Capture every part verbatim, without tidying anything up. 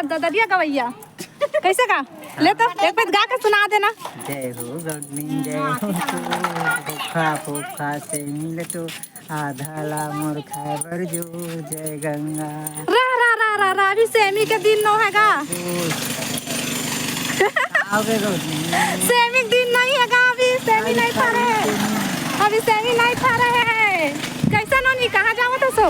ददरिया गवैया। कैसे गा? ले तो एक बार गा के सुना देना। जय हो गौतमी, जय हो तू, फोफा, फोफा से मिल तू, आधा ला मोर खाए बर जो, जय गंगा। रा, रा, रा, रा, रा, अभी सेमी के दिन नो है गा। आओगे गौतमी? सेमी के दिन नहीं है गा, अभी सेमी नहीं फरे है। अभी सेमी नहीं फरे है। कैसे नोनी, कहाँ जावत हो सो?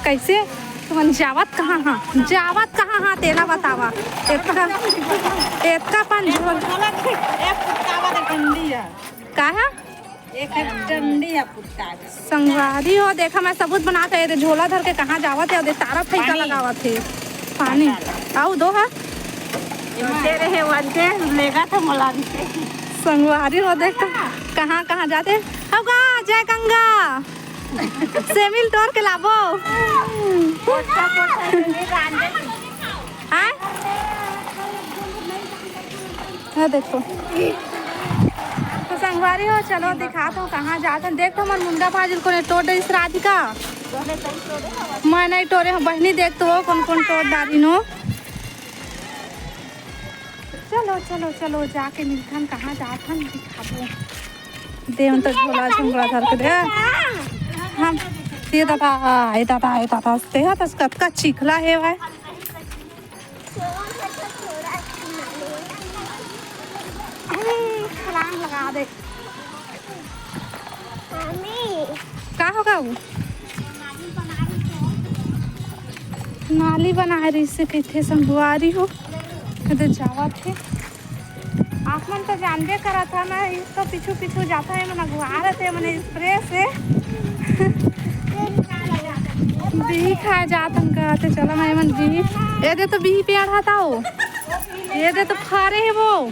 कैसे? तुमन जावत कहाँ हा? जावत कहाँ हा? तेला बतावा। एतका, एतका पन झोल। एक फुटकावा दे डंडी है। का है? एक है डंडी है फुटका के। संगवारी हो, देखा मैं सबूत बनात हे। ये दे झोला धर के कहाँ जावत हे? ये दे तारा फैका पानी। लगावत हे। पानी। आऊ दो है? ये तेरे है वनते, लेगा था मोला भी। संगवारी हो, देखा कहाँ, कहाँ जाते। अब गा, जय गंगा। सेमी ल टोर के लाबो। पोटा, पोटा, सेमी रांधे। हाँ? हाँ, देखो। तो संगवारी हो, चलो दिखात हो कहाँ जात हन। देख तो हमर मुनगा भाजी ल कोने टोर डरिस राधिका। मैं नहीं टोरे हूँ बहिनी, देख तो वो कोन कोन टोर डारिन हो। चलो, चलो, चलो, जाके मिलथन, कहाँ जात हन, दिखाबो। दे, उन तो झोला झुमरा धर के दे। हम, ये दादा, ये दादा, ये दादा, ते हा, तस कतका चिखला हे भाई। अरे, छलांग लगा दे। मम्मी। का होगा वो? नाली बनाए रहिसे कहिथे संगवारी हो, एदे जावत हे। आप मन तो जानबे करत हा ना, ई तो पीछू पीछू जाता है, मन अगुआ रहते, मन स्प्रे से। बिही खाए जात हन कहते, चलो मैं मन बिही, एदे तो बिही पेड़ हता हो, एदे तो फरे हे वो।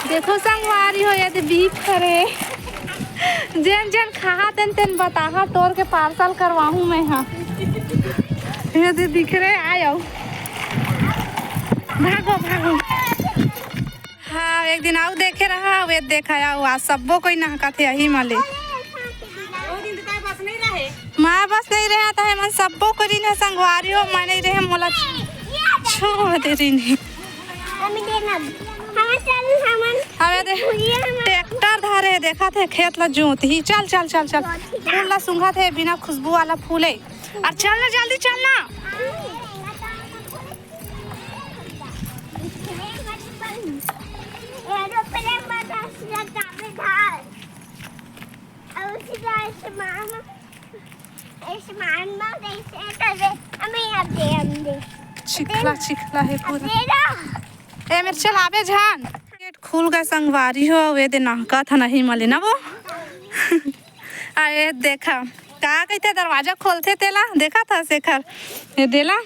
देखो संगवारी हो, ये दे बिही फरे। जेन जेन खाहा तेन तेन बताहा, टोर के पार्सल करवाहूँ मैं हा। ये दे दिख रहे, आयो। भागो, भागो। हाँ, एक दिन आऊ देखे रहा, वे देखा आऊ, आज सब्बो कोई नहका थे यही मले। वो दिन तो बस नहीं रहे। माँ बस नहीं रहा था, हमन सब्बो कोई ने संगवारी हो, मैं नहीं रहे, मोला छोड़ दे रही नहीं। हमें देना। हमें चल, हमन अब ये दे, भूलिए हमन। ट्रैक्टर धरे, देखा थे खेत ला जोत ही। चल, चल, चल, चल। फूल ला सूंघा थे, बिना खुशबू वाला फूल है। और चल ना, जल्दी चल ना। एरोप्लेन में दस हजार चाबी धार। और उसी तरह से मामा, इस मान में जैसे करे, हमें अब दे, हम दे। चिखला, चिखला है अब पूरा। दे ना। ए, मेरे चलावे झान। गेट खुल गए संगवारी हो, वे दे नहका था नहीं मले ना वो। आ, ये देखा, का कहते दरवाजा खोलते तेला, देखा था शेखर? ये देला,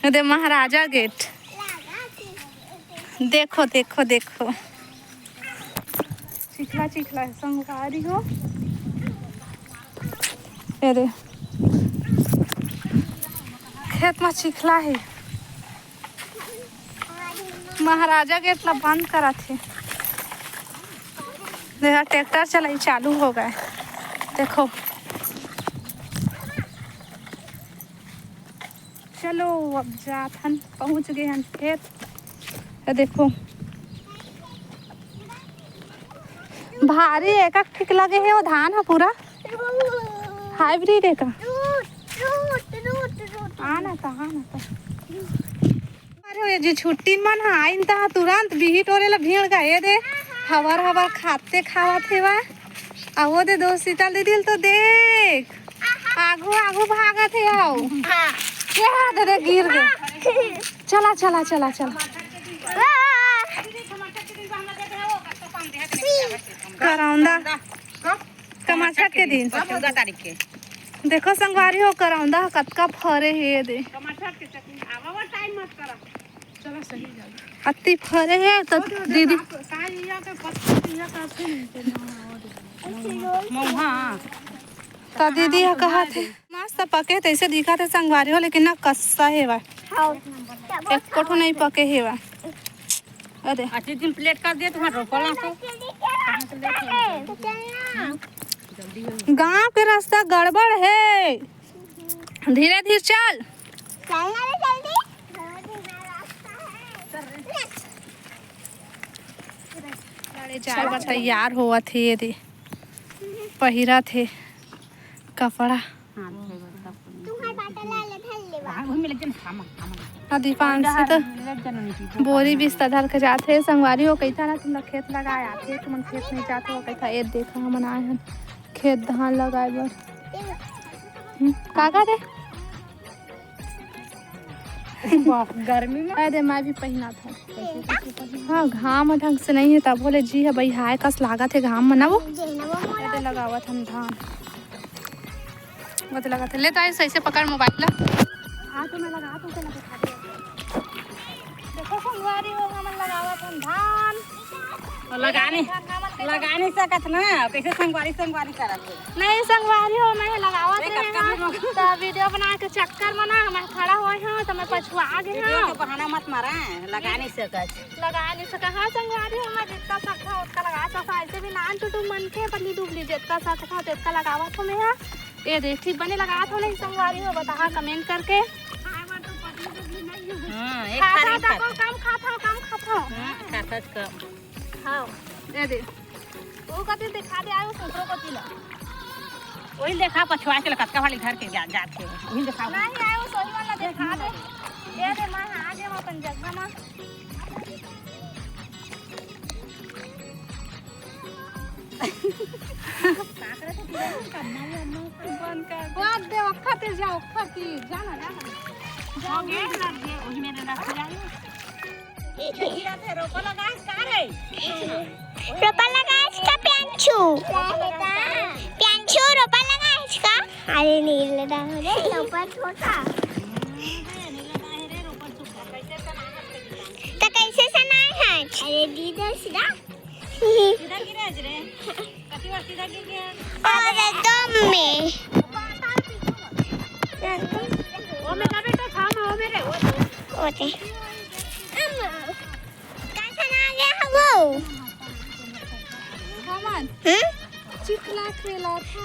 ये दे महाराजा गेट। देखो, देखो, देखो। चिखला, चिखला है संगवारी हो। ये दे। खेत में चिखला है। महाराजा गेट ला बंद करत हे। देखा, ट्रैक्टर चलाई चालू हो गए। देखो, चलो अब जात हन, पहुँच गए हन खेत। ये देखो, भारी एक एक ठीक लगे हे वो धान ह पूरा। हाइब्रिड है का? आ ना ता, आ ना ता। अरे, ये जे छुट्टी मन ह आइन ता तुरंत बिही टोरे ला भीड़ का, ये दे, हवर हवर खाते खावत हे वा। आ वो दे दो शीतल दीदी ल तो देख, आगू आगू भागत हे आओ। हाँ। ये हाथ दे गिर गए। चला, चला, चला, चला। करौंदा। कमाछठ के दिन। चौदह तारीख के। देखो संगवारी हो, करौंदा ह कतका फरे हे ये दे। कमाछठ के चटनी। आवा, वो टाइम मत करा। चलो, सही जा। अत्ती फरे हे तो दीदी। मौहा। तो दीदी ह कहा थे, मस्त पके तैसे दिखा थे संगवारी हो, लेकिन ना कस्सा हे वा। हाँ। एक कोठो नहीं पके हे वा। अरे। अच्छी दिन प्लेट कर दिए, तुम्हारा रोपला तो। गांव के रास्ता गड़बड़ है। धीरे धीरे चल। चलना रे जल्दी। अरे जाए बर तैयार होवत हे, ये दे पहिरत हे कपड़ा। हाँ, दीपांशी तो बोरी बिस्तर धर के जाथे। संगवारी हो कहिथा ना, तुमन खेत लगाए आथे, तुमन खेत नहीं जाथे हो कहिथा। ए देखा, हमन आए हन खेत धान लगाए बर। हम्म, का का दे? गर्मी में। अरे मैं भी पहिना था। हाँ, घाम ह ढंग से नहीं हे, तब बोले जी ह बइहाए कस लागत हे घाम में ना वो। अरे लगावत हम धान। वो तो लगाते। ले तो ऐसे, ऐसे पकड़ मोबाइल ला। आ तो मैं लगा तो चला दिखा दे। देखो संगवारी हो, हमन लगावत हन धान। और लगा नहीं, धान हमन के लगा नहीं सकत ना, कैसे संगवारी, संगवारी करत हे। नहीं संगवारी हो, मैं लगावत ए, रहे कक्का ना। तो वीडियो बना के चक्कर में ना मैं खड़ा होए हूँ, तो मैं पछुआ गए वीडियो हूँ। के बहाना मत मारा, लगा नहीं सकत। लगा नहीं सका। हाँ संगवारी हो, मैं जितना सकता हूँ उतना लगा सकता हूँ। ऐसे भी नान चुटुक मन के पतली दुबली, जितना सकता हूँ उतना लगावत हूँ मैं यहाँ। ये देख, ठीक बने लगावत हो नहीं संगवारी हो, बताहा कमेंट करके। हाँ, एक खाता खाली था खात। को कम खाता हो, कम खाता हो। हाँ, खाता कम। हाँ, दे दे। वो कति दिखा दे आयो सूत्रों को तिला। वही देखा पछुआ के कतका वाली घर के जा, जात के। वही देखा। नहीं आयो सोही वाला दिखा दे। दे दे, मैं आ गया अपन जगह में। बन कर। वो दे, ओखर तीर जा, ओखर तीर। जा ना, जा ना। जा, हो गया, लग गया। वही मेरे रख जाए। रोपा लगाएस का रे? रोपा लगाएस का प्यांचू? प्यांचू रोपा लगाएस का? अरे नहीं लगा रे, रोपा छोटा। तो कैसे सनाए है? अरे दीदी सीधा। सीधा गिरे रे। कति बार सीधा गिर गया? अरे दम में। ओ में का बेटा, छाम ओ मेरे, ओ तो। ओ ते। कैसन आ गया है वो? हमन। हम्म? चिखला खेला था।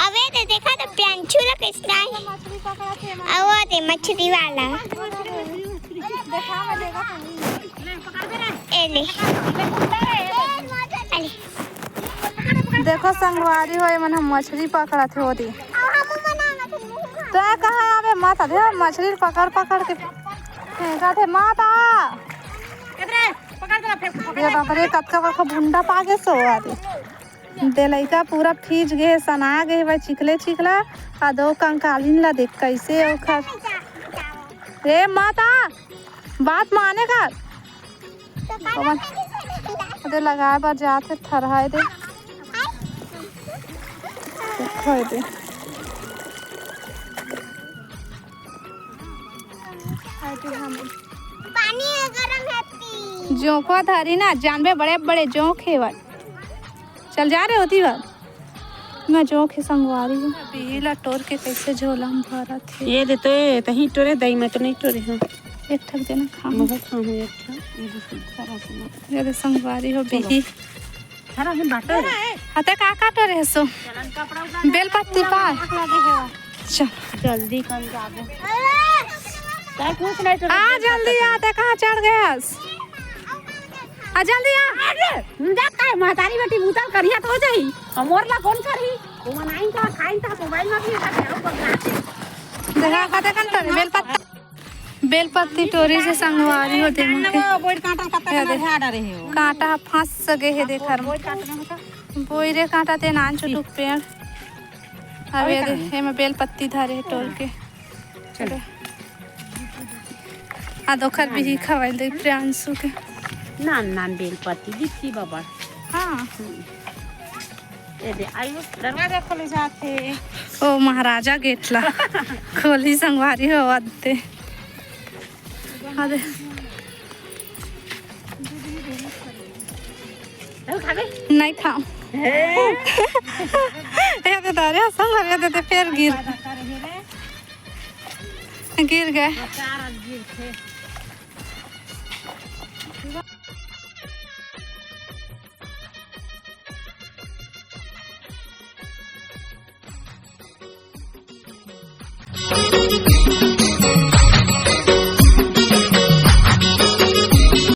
अबे ते देखा तो प्यांचू ला किसना है? मछली पकड़ा थे, अब वो ते मछली वाला। देखा, मैं देखा था। ए ले। अरे। देखो संगवारी हो, एमन हम मछली पकड़त हे ओदे। तो कहाँ आवे मत दे, मछली पकड़ पकड़ के फेंकत हे मत आ। ये बाप रे, कतका बड़का भुंडा पागे सो आदे। दे लइका पूरा फीज गे, सना गे भाई, चिखले चिखला। आ दो कंकालिन ला देख कैसे ओखर। ए मत आ। बात माने का? ओमन ओदे लगाए बर जात हे, थरहाए दे। देखो एदे। पानी गरम है। जोंकवा धरी ना, जानबे बड़े बड़े जोंक हेवय। चल जा रे होती बार। मैं जोंक हे संगवारी हूँ। बिही ला टोर के कैसे झोला में भरत हे। ये दे तो, ये तहीं टोरे दई, मैं तो नहीं टोरे हूँ। एक ठक देना खा। मैं खाऊँ एक ठक। ये दे संगवारी हो बिही। हरा हिम बाटे। हते का का टोरे हसो? बेल पत्ती पा। चल। जल्दी कौन जाबो? काय कुछ नहीं टोरे। आ जल्दी आ, ते कहाँ चढ़ गए हस? आ जल्दी आ। अरे, जा काय महतारी बेटी मुतल करिया तो हो जाई। और मोर ला कौन करी? वो मनाइन था, खाइन था, मोबाइल में भी था, क्या वो बकरा। देखा, देखा, देखा, बेल पत्ता, बेल पत्ती टोरी से संगवारी हो दे मुझे। वो बोइर कांटा कत्ता ये देख। झाड़ रहे हो। कांटा फंस सके है देखर। बोइर कांटा ते नान चुटुक पेड़। अब ये देख, एमे बेल पत्ती धरे है टोर के। चलो। आ दोखर बिही खवाइल दे प्रियांशु के। नान नान बेल पत्ती दिखती बाबा। हाँ। हम्म। ये दे, आयो, दरवाजा खोले जाते। ओ महाराजा गेट ला। खोली संगवारी हो आते। अरे। नहीं खाओ। ए दे, अरे संगवारी दे, दे, फिर गिर। गिर गए।